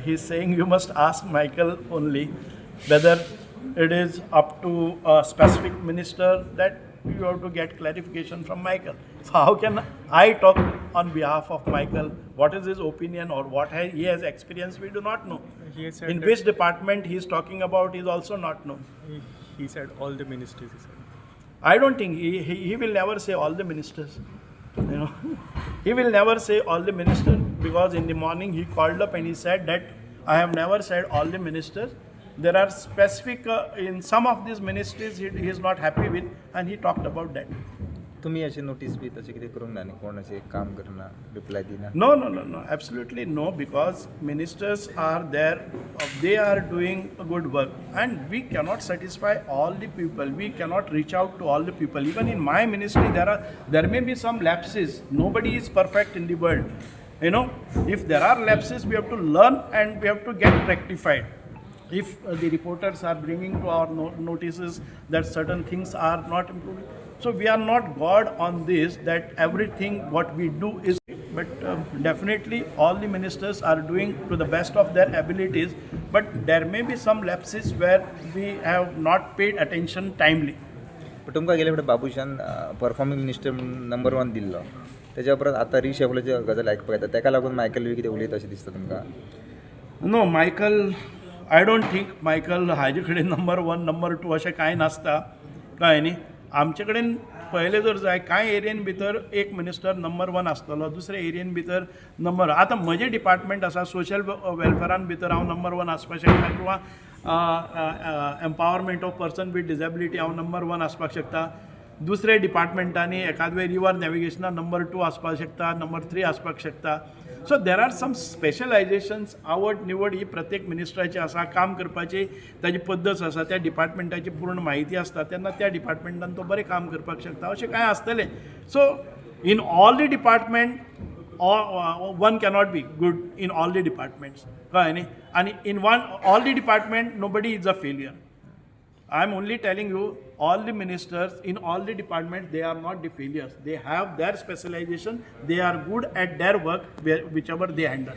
He is saying you must ask Michael only whether it is up to a specific minister, that you have to get clarification from Michael. So how can I talk on behalf of Michael? What is his opinion or what he has experienced, we do not know. He has said In that which department he is talking about is also not known. He said all the ministers. He said. I don't think he will never say all the ministers. He will never say all the ministers, because in the morning he called up and he said that I have never said all the ministers. There are specific, in some of these ministries he is not happy with, and he talked about that. तुमी अशी notice बी तशें कितें करूंक ना न्ही, कोण अशें काम करना, रिप्लाय दिना? No, absolutely no, because ministers are there, they are doing a good work, and we cannot satisfy all the people. We cannot reach out to all the people. Even in my ministry, there may be some lapses. Nobody is perfect in the world. If there are lapses, we have to learn and we have to get rectified. If the reporters are bringing to our notices that certain things are not improved, so we are not God on this, that everything what we do is, but definitely all the ministers are doing to the best of their abilities, but there may be some lapses where we have not paid attention timely. पण तुमकां गेले फावटी Babushan performing minister म्हणून number one दिल्लो, तेज्या उपरांत आतां रिशफलाची गजाल आयकपाक येता, तेका लागून मायकल बी कितें उलयता अशें दिसता तुमकां? No, Michael, I don't think Michael हाजे कडेन नंबर वन नंबर टू अशें कांय नासता, कळ्ळें न्ही. आमचे कडेन पळयलें जर जाय, कांय एरियेन भितर एक मिनिस्टर नंबर वन आसतलो, दुसरे एरियेन भितर नंबर, आतां म्हजें डिपार्टमेंट आसा सोशल वेलफेरान भितर हांव नंबर वन आसपाक शकता, किंवां empowerment of person with disability हांव नंबर वन आसपाक शकता. दुसरे डिपार्टमेंटांनी एकाद वेळ रिवर नॅविगेशनान नंबर टू आसपाक शकता, नंबर थ्री आसपाक शकता. So there are some specializations. आवड निवड ही प्रत्येक मिनिस्टराची आसा, काम करपाची ताजी पद्दत आसा, त्या डिपार्टमेंटाची पूर्ण म्हायती आसता, तेन्ना त्या डिपार्टमेंटान तो बरें काम करपाक शकता, अशें कांय आसतलें. So in all the department one cannot be good in all the departments, कळ्ळें न्ही. आनी in one all the department nobody is a failure. I am only telling you, all the ministers in all the departments, they are not the failures. They have their specialization. They are good at their work, whichever they handle.